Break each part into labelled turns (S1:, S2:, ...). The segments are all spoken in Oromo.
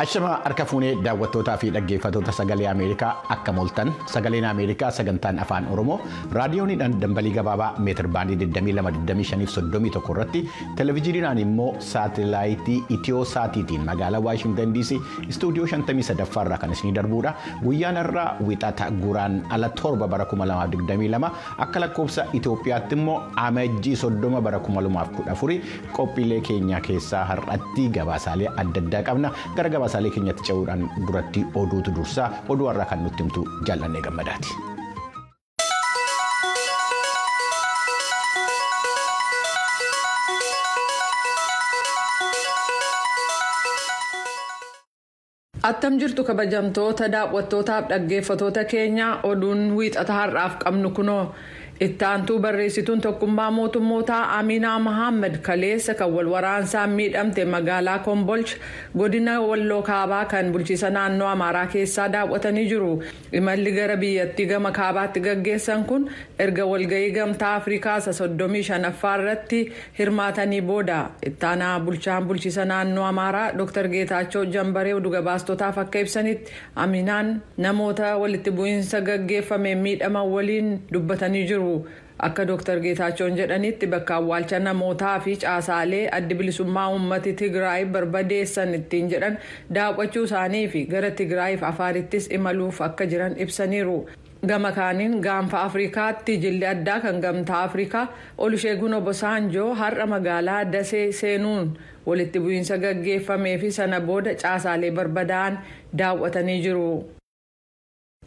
S1: Ashama harka fuunee daawwattootaa fi dhaggeeffattoota sagalee Ameerikaa akka mooltan sagaleen Ameerikaa sagantaan afaan Oromoo raadiyooniidhaan dambalii gabaabaa meetir baandii 22-25-31 irratti televezyiiniidhaan immoo saatilaayitii Itiyoo Saatiitiin magaalaa Waashintan DC istuudiyoo 53 irraa kan isinii darbuudha. Guyyaan irraa wixata guraan ala 7 bara 2022 akka lakkoofsa Itoophiyaatti immoo amajjii 30 bara 2014 qophiilee keenya keessaa har'atti gabaasaalee adda addaa qabna. Gara gabaasaalee keenyatti ce'uudhaan duratti oduutu dursaa oduu har'aa kan nutti himtu Jaallannee Gammadaati.
S2: Attam jirtu kabajamtoota daawwattootaaf dhaggeeffattoota keenya oduun wiixata har'aaf qabnu kunoo. Itti aantuu barreessituun tokkummaa mootummootaa Aminaa Mohaammed kaleessa kan wal waraansaan miidhamte magaalaa Kombolcha godina Walloo Kaabaa kan bulchiisa naannoo Amaaraa keessaa daawwatanii jiru. Imalli gara biyyattii gama Kaabaatti gaggeessan kun erga walga'ii gamtaa Afrikaa 35ffaa irratti hirmaatanii booda. Itti aanaa bulchaan bulchiisa naannoo Amaaraa Dr. Geetaachoo Jambaree oduu gabaastotaaf akka ibsanitti Aminaan namoota walitti bu'iinsa gaggeeffame miidhaman waliin dubbatanii jiru. Akka Dr. Geetaachoon jedhanitti bakka awwaalcha namootaa fi caasaalee addi bilisummaa uummati Tigraay barbadeessan ittiin jedhan daawwachuu isaanii fi gara Tigraayiif Afaarittis imaluuf akka jiran ibsaniiru. Gama kaaniin gaanfa Afrikaatti jilli addaa kan gamtaa Afrikaa Olusheegun Obasanjoo har'a magaalaa Dasee seenuun walitti bu'iinsa gaggeeffamee fi sana booda caasaalee barbadaa'an daawwatanii jiru.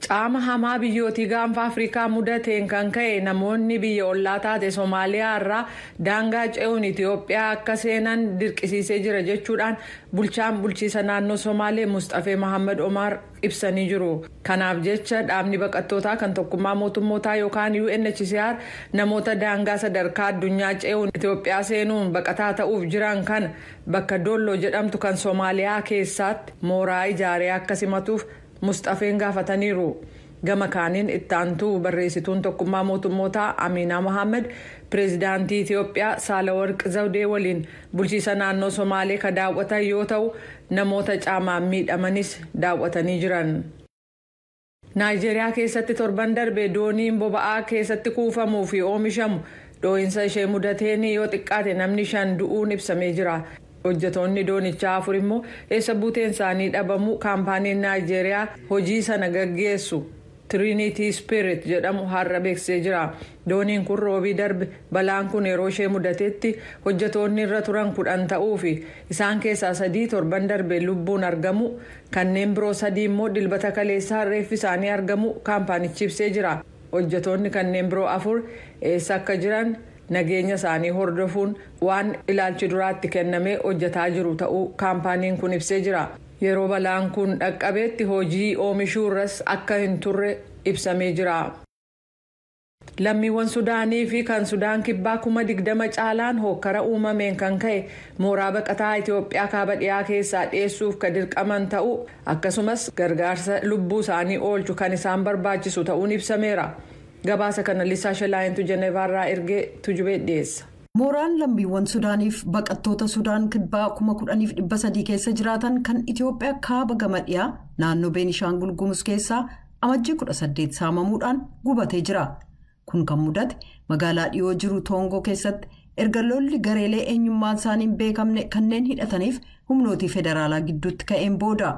S2: Caama hamaa biyyootii gaanfa Afrikaa mudateen kan ka'e namoonni biyya ollaa taate Somaaliyaa irraa daangaa ce'uun Itoophiyaa akka seenan dirqisiisee jira jechuudhaan bulchaan bulchiisa naannoo Somaalee Mustafee Mohaammed Omar ibsanii jiru. Kanaaf jecha dhaabni baqattootaa kan tokkummaa mootummootaa yookaan UNHCR namoota daangaa sadarkaa addunyaa ce'uun Itoophiyaa seenuun baqataa ta'uuf jiran kana bakka Dolloo jedhamtu kan Somaaliyaa keessaatti mooraa ijaaree akka simatuuf Mustafeen gaafataniiru. Gama kaaniin itti aantuu barreessituun tokkummaa mootummootaa Aminaa Mohaammed pireezidaantii Itoophiyaa Saalawarq Zawdee waliin bulchiisa naannoo Somaalee ka daawwatan yoo ta'u namoota caamaan miidhamanis daawwatanii jiran. Naayijeeriyaa keessatti torban darbe dooniin boba'aa keessatti kuufamuu fi oomishamu dhoo'insa ishee mudateen yoo xiqqaate namni 5 du'uun ibsamee jira. Hojjetoonni doonichaa 4 immoo eessa buuteen isaanii dhabamu kaampaaniin Naayijeeriyaa hojii sana gaggeessu Trinity Spirit jedhamu har'a beeksisee jira. Dooniin kun roobii darbe balaan kun yeroo ishee mudatetti hojjetoonni irra turan 10 ta'uu fi isaan keessaa 3 torban darbe lubbuun argamu kanneen biroo 3 immoo dilbata kaleessaa reeffi isaanii argamu kaampaanichi ibsee jira. Hojjetoonni kanneen biroo 4 eessa akka jiran nageenya isaanii hordofuun waan ilaalchi duraatti kennamee hojjetaa jiru ta'uu kaampaaniin kun ibsee jira. Yeroo balaan kun dhaqqabeetti hojii oomishuu irras akka hin turre ibsamee jira. Lammiiwwan Sudaanii fi kan Sudaan kibbaa 20,000 caalaan hokkara uumameen kan ka'e mooraa baqataa Itoophiyaa kaaba dhiyaa keessaa dhiyeessuuf ka dirqaman ta'uu akkasumas gargaarsa lubbuu isaanii oolchu kan isaan barbaachisu ta'uun ibsameera. Gabaasa kana Lisaa Shalaayintu Jeneevaarraa ergee tujubee dhiyeessa.
S3: Mooraan lammiiwwan Sudaaniif baqattoota Sudaan kibbaa 10,300 keessa jiraatan kan Itoophiyaa kaaba gama dhiyaa naannoo Beenishaangul Gumuz keessaa amajjii 18 saamamuudhaan gubatee jira. Kun kan mudate magaalaa dhiyoo jiru Toongoo keessatti erga lolli gareelee eenyummaan isaanii hin beekamne kanneen hidhataniif humnootii federaalaa gidduutti ka'een booda.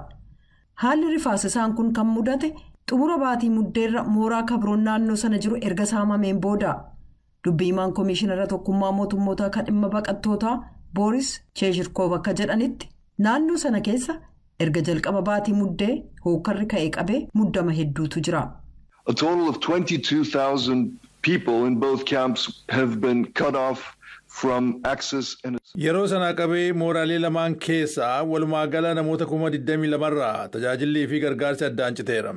S3: Haalli rifaasisaan kun kan mudate xumura baatii muddeerra mooraa kabroon naannoo sana jiru erga saamameen booda. Dubbii himaan Komishinara Tokkummaa Mootummootaa kan dhimma baqattootaa Booris Cheeshirkoof akka jedhanitti naannoo sana keessa erga jalqaba baatii muddee hookkarri ka'ee qabee muddama hedduutu jira.
S4: A total of 22,000 people in both camps have been cut off from access and
S5: Yeroo sana qabee mooraalee lamaan keessaa walumaa gala namoota 22,000 irraa tajaajillii fi gargaarsi addaan citeera.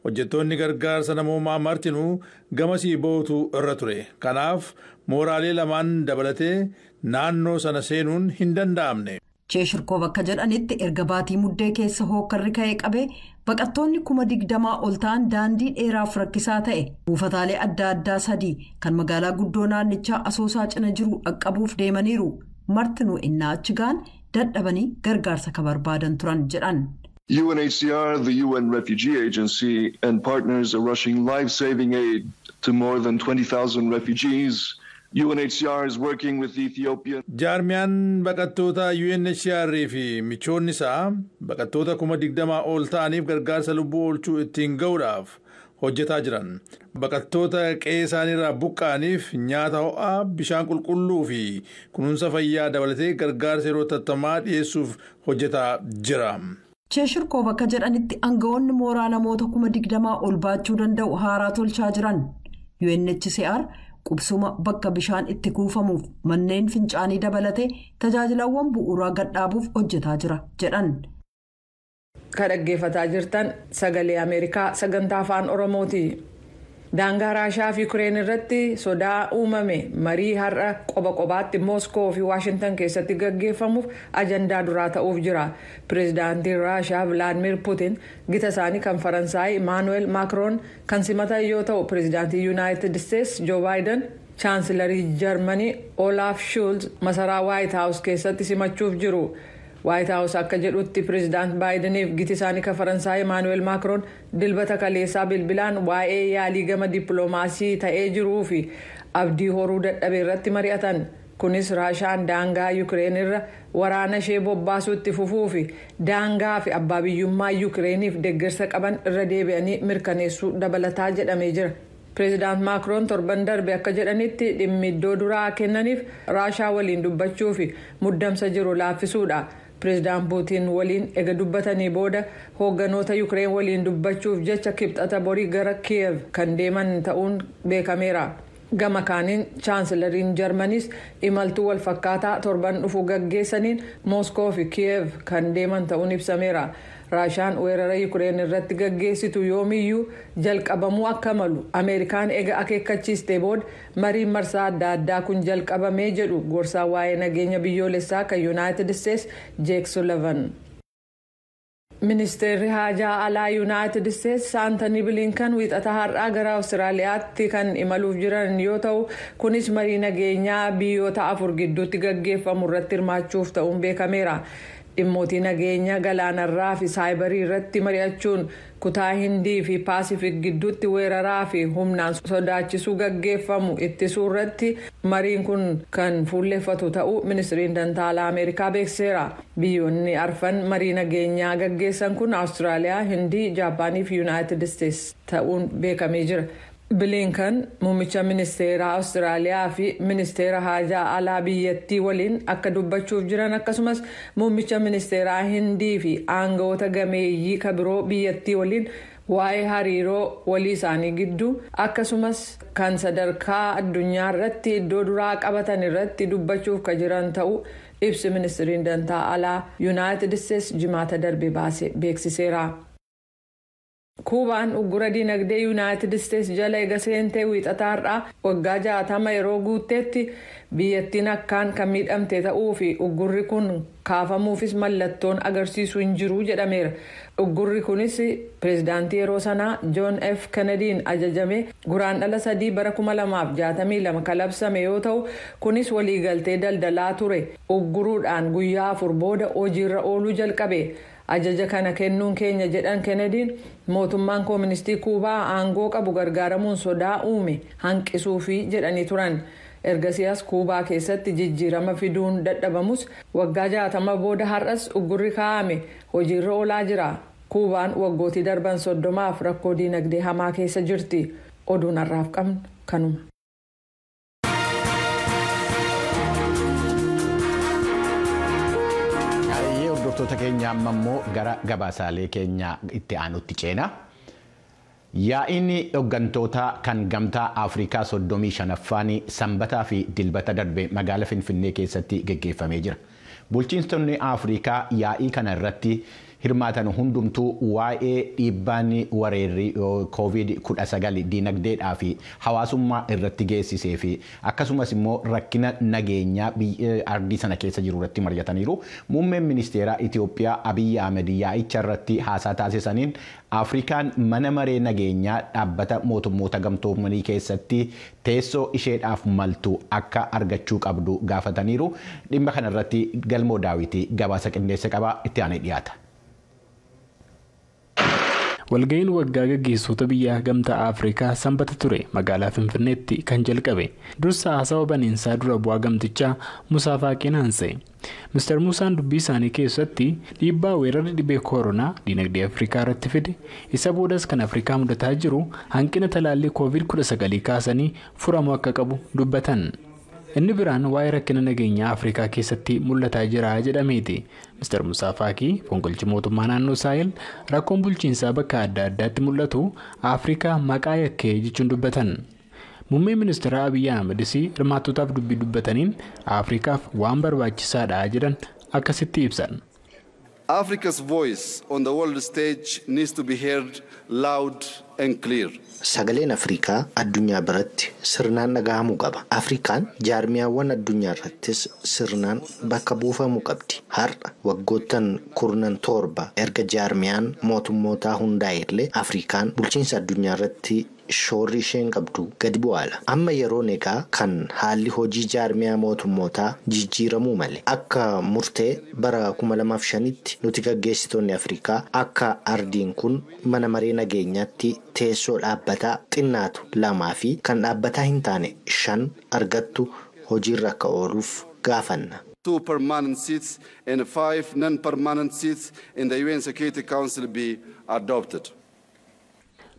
S5: Hojjettoonni gargaarsa namoomaa martinuu gamasii bootu irra ture. Kanaaf mooraalee lamaan dabalatee naannoo sana seenuun hin danda'amne.
S3: Cheeshirkoof akka jedhanitti erga baatii muddee keessa hookkarri ka'ee qabee baqattoonni 20,000 ol ta'an daandii dheeraaf rakkisaa ta'e buufataalee adda addaa 3 kan magaalaa guddoo naannichaa Asoosaa cina jiru dhaqqabuuf deemaniiru. Martinuu innaa achi ga'an dadhabanii gargaarsa ka barbaadan turan jedhan.
S4: UNHCR, the UN Refugee Agency, and partners are rushing life-saving aid to more than 20,000 refugees. UNHCR is working with Ethiopia.
S5: Jaarmiyaan baqattoota UNHCR fi michoonni isaa baqattoota 20,000 ol ta'aniif gargaarsa lubbuu oolchuu ittiin ga'uudhaaf hojjetaa jiran. Baqattoota qe'ee isaaniirraa buqqa'aniif nyaata ho'aa, bishaan qulqulluu fi kunuunsa fayyaa dabalatee gargaarsa yeroo hatattamaa dhiyeessuuf hojjetaa jira.
S3: Cheeshirkoof akka jedhanitti aangawoonni mooraa namoota 20,000 ol baachuu danda'u haaraa tolchaa jiran. UNHCR qubsuma bakka bishaan itti kuufamuuf manneen fincaanii dabalatee tajaajilawwan bu'uuraa gadhaabuuf hojjetaa jira jedhan.
S2: Kan dhaggeeffataa jirtan Sagalee Ameerikaa sagantaa Afaan Oromooti. Daangaa Raashaa fi Yuukireen irratti sodaa uumame marii har'a qoba qobaatti Mooskoo fi Waashintan keessatti gaggeeffamuuf ajandaa duraa ta'uuf jira. Pireezidaantiin Raashaa Vilaadimir Puutin gita isaanii kan Faransaay Imaanuweel Maakroon kan simatan yoo ta'u, pireezidaantii Yuunaayitid Isteets Joo Baayiden chaansilarii Jarmanii Olaaf Shuulz masaraa Waayit Haawus keessatti simachuuf jiru. Waayit Haawus akka jedhutti pireezidaant Baayideniif giti isaanii kan Faransaay Imaanuweel Maakroon Dilbata kaleessaa bilbilaan waa'ee yaalii gama dippiloomaasii ta'ee jiruu fi abdii horuu dadhabe irratti mari'atan. Kunis Raashaan daangaa Yuukireen irra waraana ishee bobbaasuu itti fufuu fi daangaa fi abbaa biyyummaa Yuukireeniif deeggarsa qaban irra deebi'anii mirkaneessuu dabalataa jedhamee jira. Pireezidaant Maakroon torban darbe akka jedhanitti dhimmi iddoo duraa kennaniif Raashaa waliin dubbachuu fi muddamsa jiru laaffisuudha. Pireezidaant Puutiin waliin ega dubbatanii booda hoogganoota Yuukireen waliin dubbachuuf jecha Kibxata borii gara Kiyev kan deeman ta'uun beekameera. Gama kaaniin chaansilariin Jarmaniis imaltuu walfakkaataa torban dhufu gaggeessaniin Mooskoo fi Kiyev kan deeman ta'uun ibsameera. Raashaan weerara Yuukireen irratti gaggeessitu yoomiyyuu jalqabamuu akka malu Ameerikaan ega akeekkachiistee booda mariin marsaa adda addaa kun jalqabamee jedhu gorsaa waa'ee nageenya biyyoolessaa kan Yuunaayitid Isteets Jeek Sullivan. Ministeerri haajaa alaa Yuunaayitid Isteets Aantanii Bilinkan Wiixata har'aa gara Awustiraaliyaatti kan imaluuf jiran yoo ta'u, kunis marii nageenyaa biyyoota afur gidduutti gaggeeffamu irratti hirmaachuuf ta'uun beekameera. Dhimmootii nageenya galaanarraa fi saayibarii irratti mari'achuun kutaa Hindii fi Paasifik gidduutti weeraraa fi humnaan sodaachisuu gaggeeffamu ittisuu irratti mariin kun kan fuulleffatu ta'uu ministiriin dantaa alaa Ameerikaa beeksiseera. Biyyoonni arfan marii nageenyaa gaggeessan kun Awustiraaliyaa, Hindii, Jaapaanii fi Yuunaayitid Isteets ta'uun beekamee jira. Bilinkan muummicha ministeeraa Awustiraaliyaa fi ministeera haajaa alaa biyyattii waliin akka dubbachuuf jiran, akkasumas muummicha ministeeraa Hindii fi aangawoota gameeyyii kabiroo biyyattii waliin waa'ee hariiroo walii isaanii gidduu akkasumas kan sadarkaa addunyaa irratti iddoo duraa qabatan irratti dubbachuuf ka jiran ta'uu ibsi ministiriin dantaa alaa Yuunaayitid Isteets Jimaata darbe baase beeksiseera. Kuubaan uggura dinagdee Yuunaayitid Isteets jala eega seentee Wiixataa har'aa waggaa 60 yeroo guutteetti biyyattiin akkaan kan miidhamte ta'uu fi uggurri kun kaafamuufis mallattoon agarsiisu hin jiru jedhameera. Uggurri kunis pireezidaantii yeroo sanaa Joon F. Kennediin ajajame Guraandhala 3 bara 2062 kalabsame yoo ta'u, kunis waliigaltee daldalaa ture ugguruudhaan guyyaa 4 booda hojiirra ooluu jalqabe. "Ajaja kana kennuun keenya," jedhan Kennediin, "mootummaan kooministii Kuubaa aangoo qabu gargaaramuun sodaa uume hanqisuufi," jedhanii turan. Ergasiyaas Kuubaa keessatti jijjiirama fiduun dadhabamus waggaa 60 booda har'as uggurri kaa'ame hojiirra oolaa jira. Kuubaan waggootii darban 30f rakkoo diinagdee hamaa keessa jirti. Oduun har'aaf qabnu kanuma.
S1: Hordoftoota keenya, amma immoo gara gabaasaalee keenya itti aanutti ceena. Yaa'iin hooggantoota kan Gamtaa Afrikaa 35ffaan Sanbataa fi Dilbata darbe magaalaa Finfinnee keessatti geggeeffamee jira. Bulchiinsonni Afrikaa yaa'ii kana irratti hirmaatan hundumtuu waa'ee dhiibbaan weerarri COVID-19 diinagdeedhaa fi hawaasummaa irratti geessisee fi akkasumas immoo rakkina nageenyaa ardii sana keessa jiru irratti mari'ataniiru. Muummeen ministeeraa Itiyoophiyaa Abiyyi Ahmed yaa'icha irratti haasaa taasisaniin Afrikaan mana maree nageenyaa dhaabbata mootummoota gamtoomanii keessatti teessoo isheedhaaf maltu akka argachuu qabdu gaafataniiru. Dhimma kanarratti Galmoo Daawitii gabaasa qindeesse qaba, itti aanee dhiyaata.
S6: Walga'iin waggaa gaggeessitoota biyya gamtaa Afrikaa sanbata ture magaalaa Finfinneetti kan jalqabe. Dursa haasawa baniinsaa dura bu'aa gamtichaa Musaa Faaqiin haanse. Mr. Musaan dubbii isaanii keessatti dhiibbaa weerarri dhibee koronaa diinagdee Afrikaa irratti fide, isa boodas kan Afrikaa mudataa jiru hanqina talaallii COVID-19 kaasanii furamuu akka qabu dubbatan. Inni biraan waa'ee rakkina nageenyaa Afrikaa keessatti mul'ataa jira jedhameeti. Mr. Musaa Faaqii fonqolchi mootummaa naannoo Saahel rakkoon bulchiinsaa bakka adda addaatti mul'atu Afrikaa maqaa yakkee jechuun dubbatan. Muummeen ministeera Abiyyi Ahmedis hirmaattotaaf dubbii dubbataniin Afrikaaf waan barbaachisaadha jedhan akkasitti ibsan.
S7: Africa's voice on the world stage needs to be heard loud and clear.
S8: Sagaleen Afrikaa addunyaa biratti sirnaan dhagahamuu qaba. Afrikaan jaarmiyaawwan addunyaa irrattis sirnaan bakka buufamuu qabdi. Har'a waggoottan 17 erga jaarmiyaan mootummootaa hundaa'e illee Afrikaan bulchiinsa addunyaa irratti shoorri isheen qabdu gadi bu'aala. Amma yeroon egaa kan haalli hojii jaarmiyaa mootummootaa jijjiiramuu malee akka murtee bara 2005tti nuti gaggeessitoonni Afrikaa akka ardiin kun mana maree nageenyaatti teessoo dhaabbataa xinnaatu 2 fi kan dhaabbataa hin taane 5 argattu hojiirra akka ooluuf gaafanna.
S7: 2 permanent seats and 5 non-permanent seats in the UN Security Council be adopted.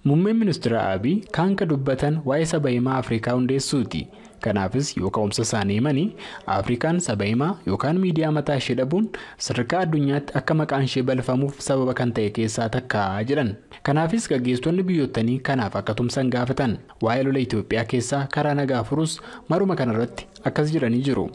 S6: Muummeen ministeera Abiy kan ka dubbatan waa'ee saba himaa Afrikaa hundeessuuti. Kanaafis yoo ka'umsa isaanii himanii Afrikaan saba himaa yookaan miidiyaa mataa ishee dhabuun sadarkaa addunyaatti akka maqaan ishee balfamuuf sababa kan ta'e keessaa takka jedhan. Kanaafis gaggeessitoonni biyyootanii kanaaf akka tumsan gaafatan. Waa'ee lola Itoophiyaa keessaa karaa nagaa furuus maruma kanarratti akkas jedhanii jiru.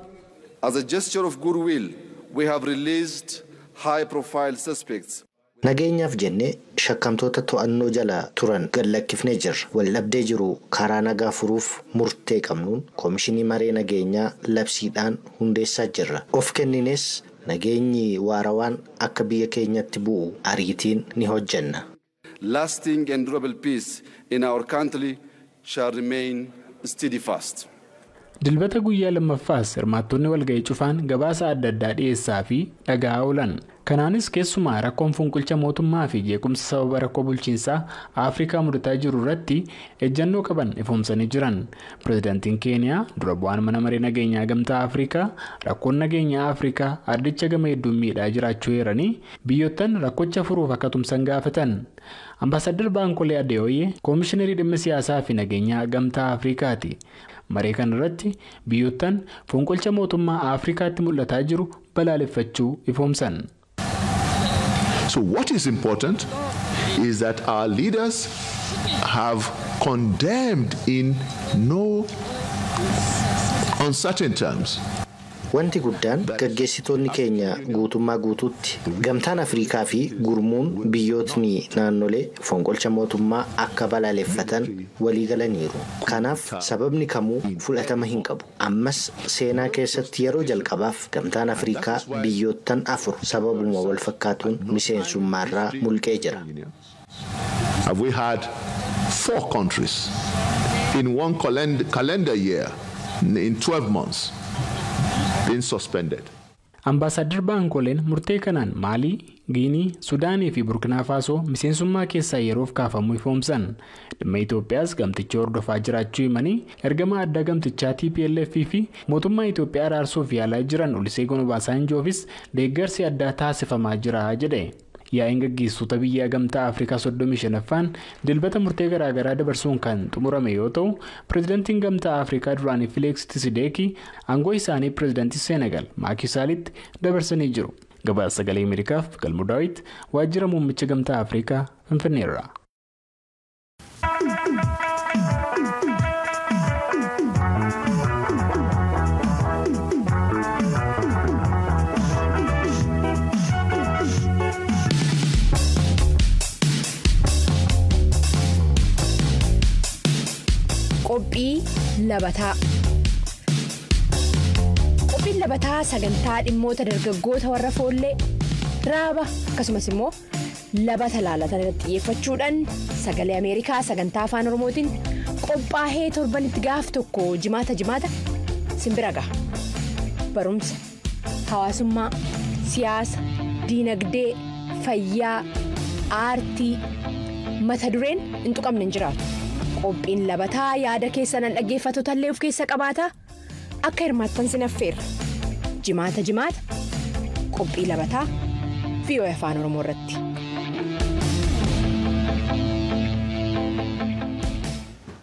S7: As a gesture of goodwill, we have released high profile suspects.
S8: Nageenyaaf jennee shakkamtoota to'annoo jala turan gad lakkifnee jirra. Waldhabdee jiru karaa nagaa furuuf murtee qabnuun koomishinii maree nageenyaa labsiidhaan hundeessaa jirra. Of kennines nageenyi waarawaan akka biyya keenyatti bu'u ariitiin ni hojjenna.
S7: Lasting and durable peace in our country shall remain steadfast.
S6: Dilbata guyyaa lammaffaas hirmaattonni walga'ii cufaan gabaasa adda addaa dhiyeessaa fi dhagaa oolan. Kanaanis keessumaa rakkoon fonqolcha mootummaa fi jeequmsa sababa rakkoo bulchiinsaa Afrikaa mudataa jiru irratti ejjannoo qaban ifoomsanii jiran. Pireezidaantiin Keeniyaa dura bu'aan mana maree nageenyaa gamtaa Afrikaa rakkoon nageenyaa Afrikaa ardicha gama hedduun miidhaa jiraachuu eeranii biyyoottan rakkocha furuuf akka tumsan gaafatan. Ambaasaddar Baankolee Adeeooyee koomishinerii dhimma siyaasaa fi nageenyaa gamtaa Afrikaati. Maree kanarratti biyyoottan fonqolcha mootummaa Afrikaatti mul'ataa jiru balaaleffachuu ifoomsan.
S9: So what is important is that our leaders have condemned in no uncertain terms.
S8: Wanti guddaan gaggeessitoonni keenya guutummaa guutuutti gamtaan Afrikaa fi gurmuun biyyootni naannolee fonqolcha mootummaa akka balaaleffatan walii galaniiru. Kanaaf sababni kamuu fudhatama hin qabu. Ammas seenaa keessatti yeroo jalqabaaf gamtaan Afrikaa biyyoottan 4 sababuma wal fakkaatuun miseensummaarraa mulqee jira.
S9: Have we had 4 countries in one calendar year in 12 months been suspended?
S6: Ambaasaddar Baankoleen murtee kanaan Maalii, Giinii, Sudaanii fi Burkina Faasoo miseensummaa keessaa yeroof kaafamuu ifoomsan. Dhimma Itoophiyaas gamticha hordofaa jiraachuu himanii ergama addaa gamtichaa TPLF fi mootummaa Itoophiyaa araarsuuf yaalaa jiran Oluseegun Obasanjoofis deeggarsi addaa taasifamaa jira jedhe. Yaa'iin gaggeessitoota biyya gamtaa Afrikaa 35ffaan dilbata murtee garaagaraa dabarsuun kan xumurame yoo ta'u, pireezidantiin gamtaa Afrikaa duraanii Fileeks Tshisekedi aangoo isaanii pireezidantii Senegal Maaki Saalitti dabarsanii jiru. Gabaasa sagalee Ameerikaaf Galmuu Daawit, waajjira muummicha gamtaa Afrikaa Finfinneerraa.
S10: Qophii labataa. Qophiin labataa sagantaa dhimmoota dargaggoota warra foollee raaba akkasumas immoo labata laalatan irratti xiyyeeffachuudhaan sagalee Ameerikaa sagantaa afaan Oromootiin qophaa'ee torbanitti gaaf tokko jimaata jimaata simbira gaha. Barumsa, hawaasummaa, siyaasa, diinagdee, fayyaa, aartii mata dureen hin tuqamne hin jiraatu. Qophiin labataa yaada keessanan dhaggeeffattoota illee of keessa qabaata. Akka hirmaattan sin affeerra. Jimaata jimaata qophii labataa VOA Afaan Oromoo irratti.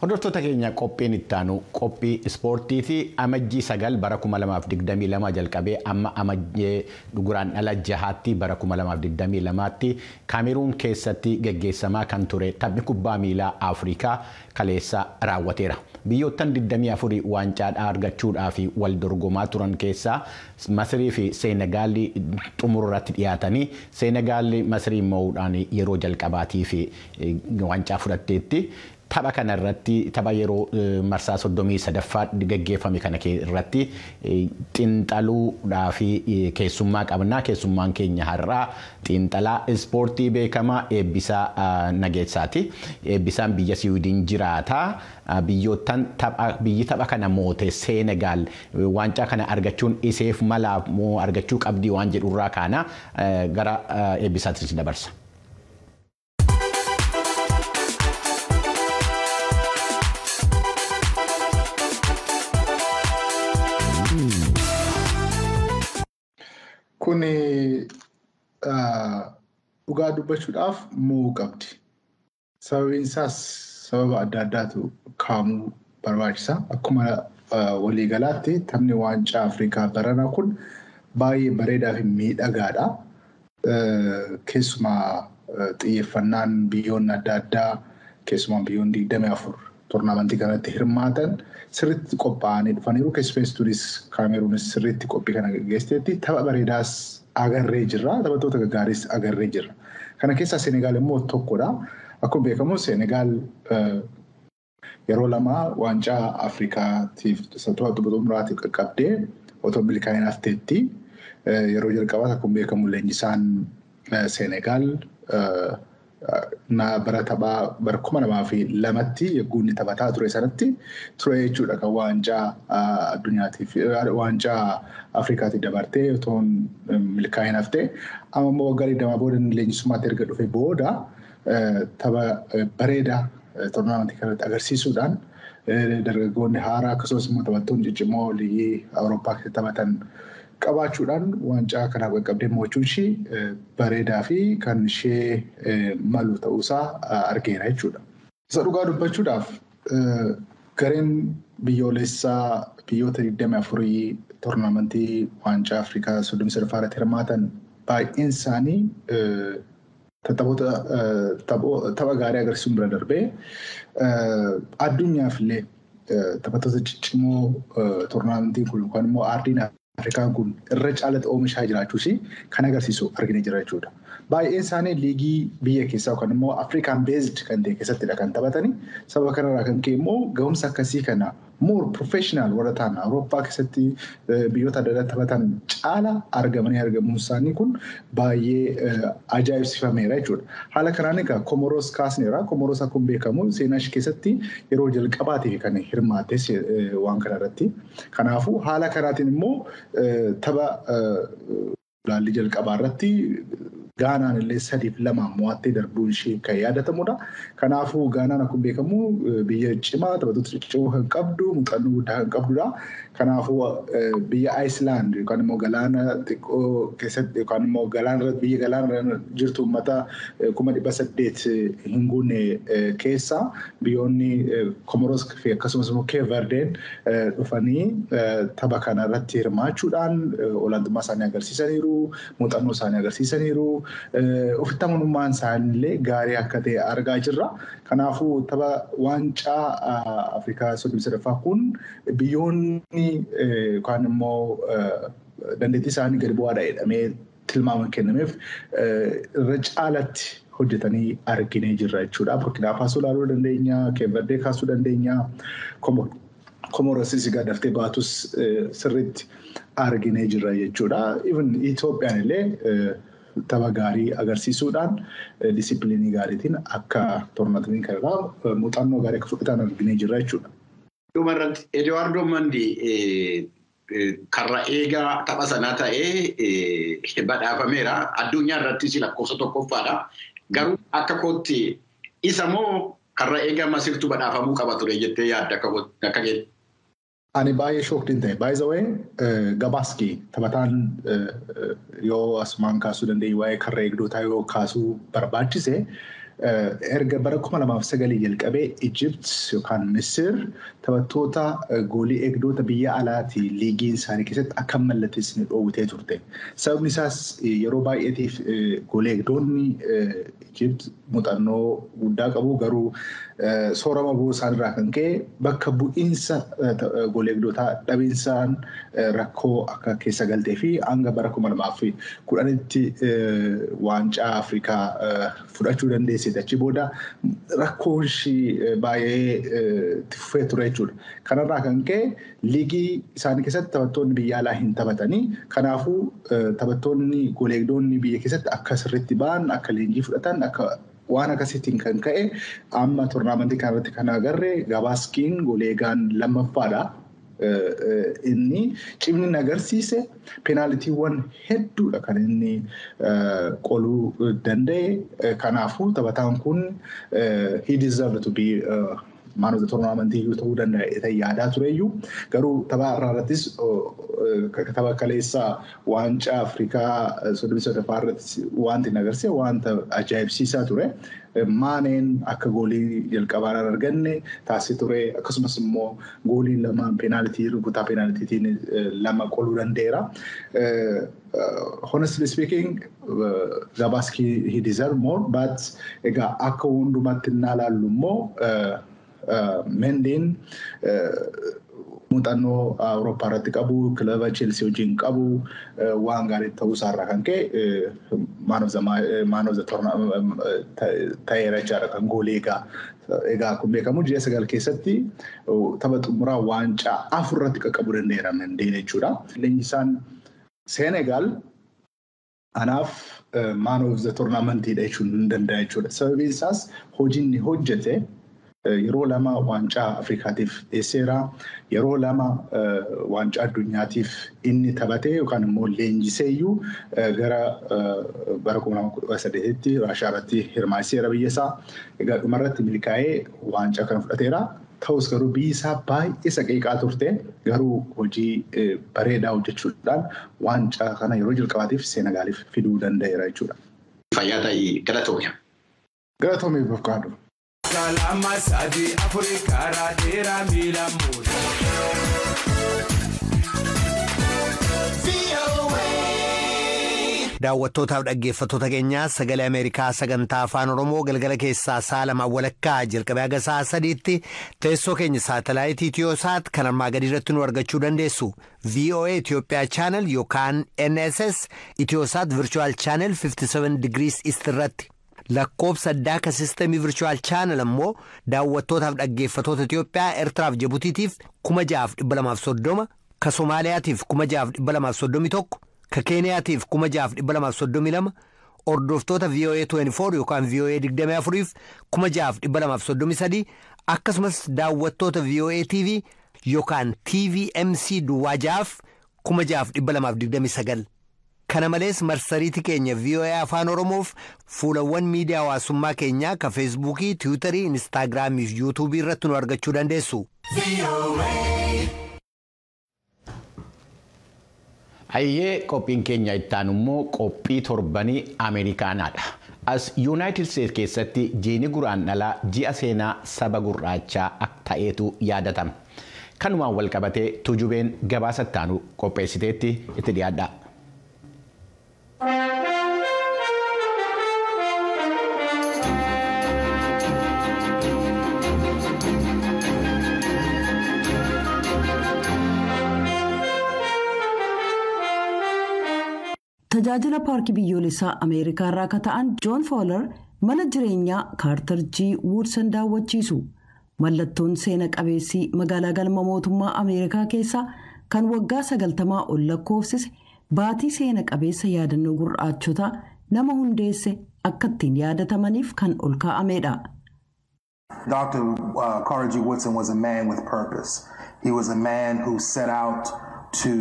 S1: Hordoftoota keenya qophiin ittaanu qophii ispoortii fi amajjii 9 bara 2022 jalqabee amma amajjii dhuguraan dhala jahaatti bara 2022tti Kaameruun keessatti geggeessamaa kan ture taphni kubbaa miilaa Afrikaa kaleessa raawwateera. Biyyoottan 24 waancaadhaa argachuudhaaf wal dorgomaa turan keessaa Masirii fi Seenegaalli xumurratti dhiyaatanii Seenegaalli Masirii mo'uudhaan yeroo jalqabaatii fi waancaa fudhatteetti. Tapha kana irratti tapha yeroo marsaa 33ffaa geggeeffame kana irratti xiinxaluudhaa fi keessummaa qabna. Keessummaan keenya har'aa xiinxalaa ispoortii beekamaa Eebbisaa Nageessaati. Eebbisaan biyya Siwiidin jiraata. Biyyi tapha kana moote Seenegaal waancaa kana argachuun iseef malaa moo argachuu qabdii waan jedhurraa kaana gara Eebbisaatti dabarsa.
S11: Kun dhugaa dubbachuudhaaf mo'uu qabdi. Sababiin isaas sababa adda addaatu kaa'amuu barbaachisa. Akkuma waliigalaatti taphni waancaa Afrikaa baranaa kun baay'ee bareedaa fi miidhagaadha. Keessumaa xiyyeeffannaan biyyoonni adda addaa keessumaa biyyoonni 24 toornaamentii kanatti hirmaatan sirriitti qophaa'anii dhufaniiru. Keessummeessituunis Kaameruunis sirriitti qophii kana gaggeessiteetti. Tapha bareedaas agarree jirra. Taphattoota gaggaariis agarree jirra. Kana keessaa Seenegaal immoo tokkodha. Akkuma beekamu Seenegaal yeroo lama waancaa Afrikaatiif tapha xumuraatiif qaqqabdee otoo milkaa'ina hafteetti. Yeroo jalqabaas akkuma beekamu leenjisaan Seenegaal bara taphaa bara 2002tti yeroo inni taphataa ture sanatti ture jechuudha kan waancaa addunyaatiif waancaa Afrikaatiif dabartee otoo milkaa'ina haftee. Amma immoo waggaa 20 booda inni leenjisummaatti erga dhufe booda tapha bareedaa toornaamentii kanatti agarsiisuudhaan dargaggoonni haaraa akkasumas immoo taphattoonni ciccimoo liigii Awurooppaa keessatti taphatan qabaachuudhaan waancaa kanaaf qaqqabdee mo'achuun ishee bareedaa fi kan ishee malu ta'uusaa argeera jechuudha. Isa dhugaa dubbachuudhaaf gareen biyyoolessaa biyyoota 24 toornaamentii waancaa Afrikaa 33ffaa irratti hirmaatan baay'een isaanii tapha gaarii agarsiisuun bira darbee addunyaaf illee taphattoota ciccimoo toornaamentiin kun yookaan immoo aardiin Afrikaan kun irra caalatti oomishaa jiraachuus kan agarsiisu argina jira jechuudha. Baay'een isaanii liigii biyya keessaa yookaan immoo Afrikaan beezd kan ta'e keessattidha kan taphatani. Sababa kanarraa kan ka'e immoo ga'umsa akkasii kana more professional warra ta'an Awurooppaa keessatti biyyoota adda addaa taphatan caala argamanii argamuun isaanii kun baay'ee ajaa'ibsiifameera jechuudha. Haala kanaan egaa Komoroos kaasneera. Komoroos akkuma beekamu seenaa ishee keessatti yeroo jalqabaatiif kan hirmaatte waan kana irratti. Kanaafuu haala kanaatiin immoo tapha laalli jalqabaa irratti Gaanaan illee 3-2 mo'attee darbuun ishee kan yaadatamudha. Kanaafuu Gaanaan akkuma beekamu biyya cimaa taphattoota ciccimoo kan qabdu muuxannoo guddaa kan qabdudha. Kanaafuu biyya Ayislaand yookaan immoo galaana xiqqoo keessatti yookaan immoo galaana biyya galaana jirtu uummata 800,000 hin guunne keessa biyyoonni Komoroos fi akkasumas immoo Keep Verdeen dhufanii tapha kana irratti hirmaachuudhaan olaantummaa isaanii agarsiisaniiru, muuxannoo isaanii agarsiisaniiru. Ofitti amanummaan isaaniillee gaarii akka ta'e argaa jirra. Kanaafuu tapha waancaa Afrikaa 33ffaa kun biyyoonni yookaan immoo dandeettii isaanii gadi bu'aadha jedhamee tilmaama kennameef irra caalatti hojjetanii arginee jirra jechuudha. Burkina Faasoo ilaaluu dandeenya, Keeverdee kaasuu dandeenya, Komorosis egaa daftee baatus sirriitti arginee jirra jechuudha. Even Itoophiyaan illee tapha gaarii agarsiisuudhaan disipiliinii gaariitiin akka toornamentii kanarraa muuxannoo gaarii akka fudhatan arginee jirra jechuudha.
S12: Dhumarratti Eduwaardoo Mandi karra eegaa tapha sanaa ta'ee badhaafameera. Addunyaa irrattis lakkoofsa tokkoffaadha. Garuu akka kootti isa moo karra eegaa Masirtuu badhaafamuu qaba ture jettee yaadda akka keetti?
S11: Ani baay'ee shookdiin ta'e. By the way, Gabaski taphataan yoo asumaan kaasuu dandeenyu waa'ee karra eegdotaa yoo kaasuu barbaachise erga bara 2009 jalqabee Ijipt yookaan Misir taphattoota goolii eegdota biyya alaatii liigiin isaanii keessatti akka mallatteessine dhoowwitee turte. Sababni isaas yeroo baay'eetiif goolii eegdonni Ijipt muuxannoo guddaa qabu garuu soorama bu'uu isaanirraa kan ka'e bakka bu'iinsa goolii eegdotaa dhabiinsaan rakkoo akka keessa galtee fi hanga bara 2010tti waancaa Afrikaa fudhachuu dandeesse. Achi booda rakkoon ishii baay'ee itti fufee ture jechuudha. Kanarraa kan ka'e liigii isaanii keessatti taphattoonni biyya alaa hin taphatanii. Kanaafuu taphattoonni goolii eegdonni biyya keessatti akka sirriitti ba'an, akka leenjii fudhatan, akka waan akkasiitiin kan ka'e amma toornamentii kanarratti kan agarre Gabaskiin goolii eegaan lammaffaadha. Inni cimni agarsiise peenaalitiiwwan hedduudha kan inni qoluu danda'e. Kanaafuu taphataan kun he deserved to be man of the tournament iyyuu ta'uu danda'a yaadaa tureyyuu garuu tapha irraa irrattis tapha kaleessa waancaa Afrikaa 33 irratti wanti inni agarsiise wanta ajaa'ibsiisaa ture. Maaneen akka goolii jalqabaan arganne taasisee ture akkasumas immoo goolii lama peenaalitii rukutaa peenaalitiitiin lama qoluu danda'eera. Honestly speaking, Gabaski he deserve more but egaa akka hundumaatti innaa ilaallu immoo Mendiin muuxannoo Awurooppaa irratti qabu, kilaba Cheelsii wajjin qabu waan gaarii ta'uu isaarraa kan ka'e man of the tournament ta'eera jechaadha kan goolii egaa. Egaa akkuma beekamu ji'a 9 keessatti tapha xumuraa waancaa 4 irratti qaqqabuu danda'eera Mendiin jechuudha. Leenjisaan Senegaal anaaf man of the tournamentiidha jechuun hin danda'a jechuudha. Sababiin isaas hojii inni hojjete yeroo lama waancaa Afrikaatiif dhiyeesseera. Yeroo lama waancaa addunyaatiif inni taphate yookaan immoo leenjiseeyyuu gara bara 2018tti Raashaa irratti hirmaasiseera biyya isaa. Egaa dhumarratti milkaa'ee waancaa kana fudhateera. Ta'us garuu biyyi isaa baay'ee saqeeqaa turte garuu hojii bareedaa hojjechuudhaan waancaa kana yeroo jalqabaatiif Seenagaaliif fiduu danda'eera jechuudha.
S12: Fayyaa ta'ii galatoomii.
S11: Galatoomii Bofkaadhu.
S13: Kalama sadi Afrika raadheera miila muura.
S14: Daawwattootaaf dhaggeeffattoota keenyaa sagalee Ameerikaa sagantaa afaan Oromoo galgala keessaa sa'a 2:15 jalqabee haga sa'a 3tti teessoo keenya saatalaayitii Itiyoosaat kan armaa gadii irratti nu argachuu dandeessu. VOA Itoophiyaa Channel yookaan NSS Itiyoosaat Virtual Channel 57 degrees East irratti. Lakkoofsa addaa kan sistemii Virtual Channel ammoo daawwattootaaf dhaggeeffattoota Itiyoophiyaa Eertiraaf Jibutiitiif 6230, ka Somaaliyaatiif 6231, ka Keeniyaatiif 6232, hordoftoota VOA 24 yookaan VOA 24f 6233 akkasumas daawwattoota VOA TV yookaan TVMC duwwaa 6f 6229. Kana malees marsariitii keenya VOA Afaan Oromoof fuulawwan miidiyaa hawaasummaa keenyaa ka Feesbuukii, Tiwiitarii, Inistaagiraamii fi Yuutuubii irratti nu argachuu dandeessu.
S1: Hayyee qophiin keenya itti aanu immoo qophii torbanii Ameerikaanaadha. As Yuunaayitid Steet keessatti jiini guraandhalaa ji'a seenaa saba gurraachaa ta'eetu yaadatama. Kanumaan wal qabatee tujubeen gabaasa itti aanu qopheessiteetti itti dhiyaadha.
S3: Tajaajila paarkii biyyoolessaa Ameerikaa irraa akka ta'an Joon Fowler mana jireenyaa Kaartar G. Woodson daawwachiisu. Mallattoon seena qabeessii magaalaa galma mootummaa Ameerikaa keessaa kan waggaa 90 ol lakkoofsise baatii seena qabeessa yaadannoo gurraachotaa nama hundeesse akka ittiin yaadatamaniif kan ol kaa'amedha.
S15: Dr. Carter G. Woodson was a man with purpose. He was a man who set out to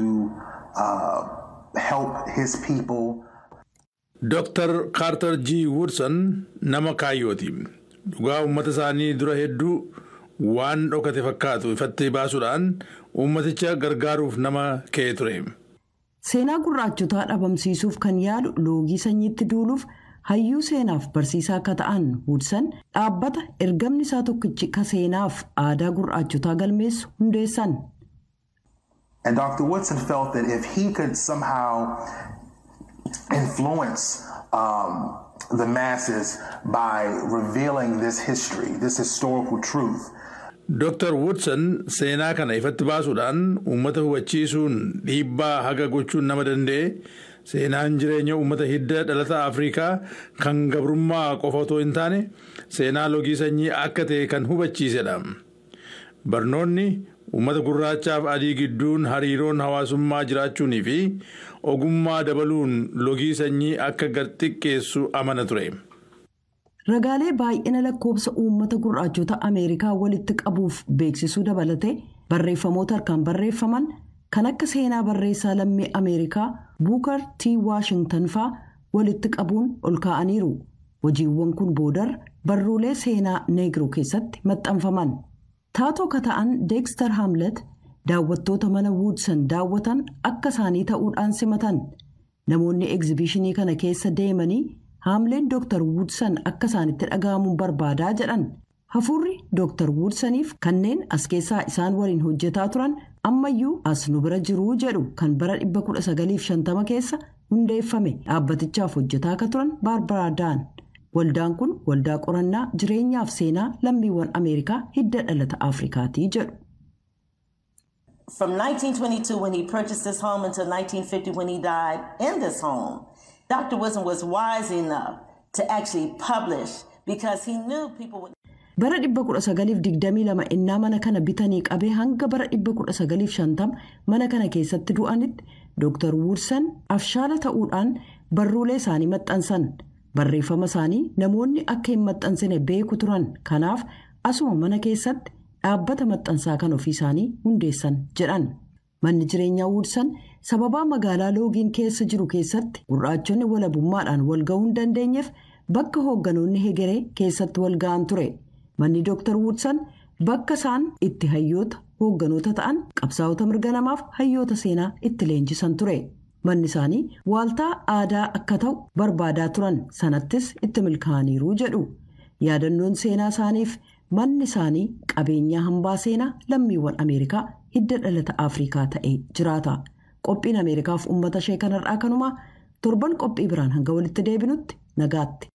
S15: help his people.
S5: Dr. Carter G. Woodson nama kaayyooti. Dhugaa uummata isaanii dura hedduu waan dhokate fakkaatu ifatti baasuudhaan uummaticha gargaaruuf nama ka'ee ture.
S3: Seenaa gurraachotaa dhabamsiisuuf kan yaalu loogii sanyiitti duuluuf hayyuu seenaaf barsiisaa akka ta'an Woodson dhaabbata ergamni isaa tokkichi ka seenaaf aadaa gurraachotaa galmeessu hundeessan.
S15: And Dr. Woodson felt that if he could somehow influence the masses by revealing this history, this historical truth.
S5: Dr. Woodson seenaa kana ifatti baasuudhaan uummata hubachiisuun dhiibbaa haga gochuun nama danda'e seenaan jireenya uummata hidda dhalata Afrikaa kan gabrummaa qofa otoo hin taane seenaa loogii sanyii akka ta'e kan hubachiisedha. Barnoonni uummata gurraachaaf adii gidduun hariiroon hawaasummaa jiraachuunii fi ogummaa dabaluun loogii sanyii akka gad-xiqqeessu amana ture.
S3: Ragaalee baay'ina lakkoofsa uummata gurraachota Ameerikaa walitti qabuuf beeksisuu dabalatee barreeffamoota harkaan barreeffaman kan akka seenaa barreessaa lammii Ameerikaa Booker T. Washington faa walitti qabuun ol kaa'aniiru. Hojiiwwan kun boodar barruulee seenaa Neegiroo keessatti maxxanfaman. Taatoo ka ta'an Dexter Hamlet daawwattoota mana Woodson daawwatan akka isaanii ta'uudhaan simatan. Namoonni egzibishinii kana keessa deemanii haamleen Dr. Woodson akka isaanitti dhaga'amuun barbaadaa jedhan. Hafuurri Dr. Woodsoniif kanneen as keessaa isaan waliin hojjetaa turan ammayyuu as nu bira jiruu jedhu kan bara 1950 keessa hundeeffame dhaabbatichaaf hojjetaa akka turan Baarbaraa Daan. Waldaan kun waldaa qorannaa jireenyaaf seenaa lammiiwwan Ameerikaa hidda dhalata Afrikaatii jedhu.
S16: From 1922 when he purchased this home until 1950 when he died in this home, Dr. Woodson was wise enough to actually publish because he knew people would.
S3: Bara 1922 innaa mana kana bitanii qabee hanga bara 1950 mana kana keessatti du'anitti Dr. Woodson afshaala ta'uudhaan barruulee isaanii maxxansan. Barreeffama isaanii namoonni akka hin maxxansine beeku turan. Kanaaf asuma mana keessatti dhaabbata maxxansaa kan ofii isaanii hundeessan jedhan. Manni jireenyaa Woodson sababaa magaalaa loogiin keessa jiru keessatti gurraachonni walabummaadhaan wal ga'uu hin dandeenyeef bakka hoogganoonni hegeree keessatti wal ga'an ture. Manni Dr. Woodson bakka isaan itti hayyoota hoogganoota ta'an qabsaa'ota mirga namaaf hayyoota seenaa itti leenjisan ture. Manni isaanii waaltaa aadaa akka ta'u barbaadaa turan sanattis itti milkaa'aniiru jedhu. Yaadannoon seenaa isaaniif manni isaanii qabeenyaa hambaa seenaa lammiiwwan Ameerikaa hidda dhalata Afrikaa ta'ee jiraata. Qophiin Ameerikaaf uummata ishee kanarraa kanumaa torban qophii biraan hanga walitti deebinutti nagaatti.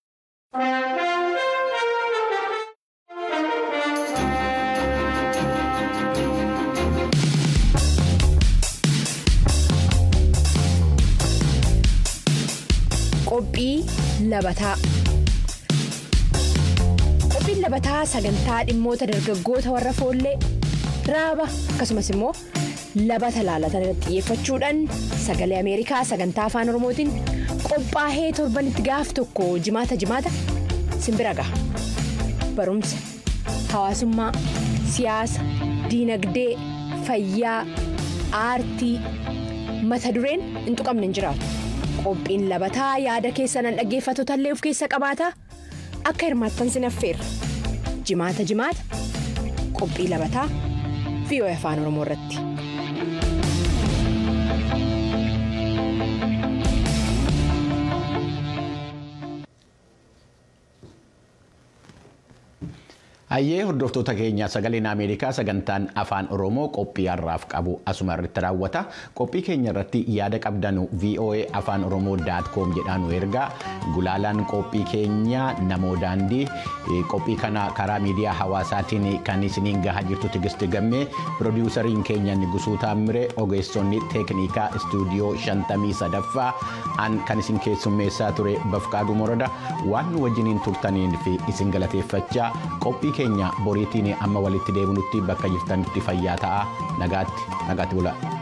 S10: Qophii labataa. Qophiin labataa sagantaa dhimmoota dargaggoota warra foollee raaba akkasumas immoo labata laalatan irratti xiyyeeffachuudhaan sagalee Ameerikaa sagantaa afaan Oromootiin qophaa'ee torbanitti gaaf tokko jimaata jimaata simbira gaha. Barumsa, hawaasummaa, siyaasa, diinagdee, fayyaa, aartii mata dureen hin tuqamne hin jiraatu. Qophiin labataa yaada keessanan dhaggeeffattoota illee of keessa qabaata. Akka hirmaattan sin affeerra. Jimaata jimaata qophii labataa VOA Afaan Oromoo irratti.
S1: Hayyee, hordoftoota keenya, Sagaleen Ameerikaa sagantaan Afaan Oromoo qophii har'aaf qabu asuma irratti raawwata. Qophii keenya irratti yaada qabdanu voaafaanoromoo.com jedhaan nu ergaa. Gulaalaan qophii keenya Namoo Daandii, qophii kana karaa miidiyaa hawaasaatiin kan isiniin gahaa jirtu Tigisti Gammee, piroodiwusariin keenya Nigusuu Taamiree, ogeessonni teeknikaa istuudiyoo 53ffaa, an kan isin keessummeessaa ture Bafqaaduu Moroda, waan nu wajjiniin turtaniin fi isin galateeffachaa, qophii keenya boriitiin amma walitti deebinutti bakka jirtanitti fayyaa ta'a. Nagaatti, nagaatti bulaa.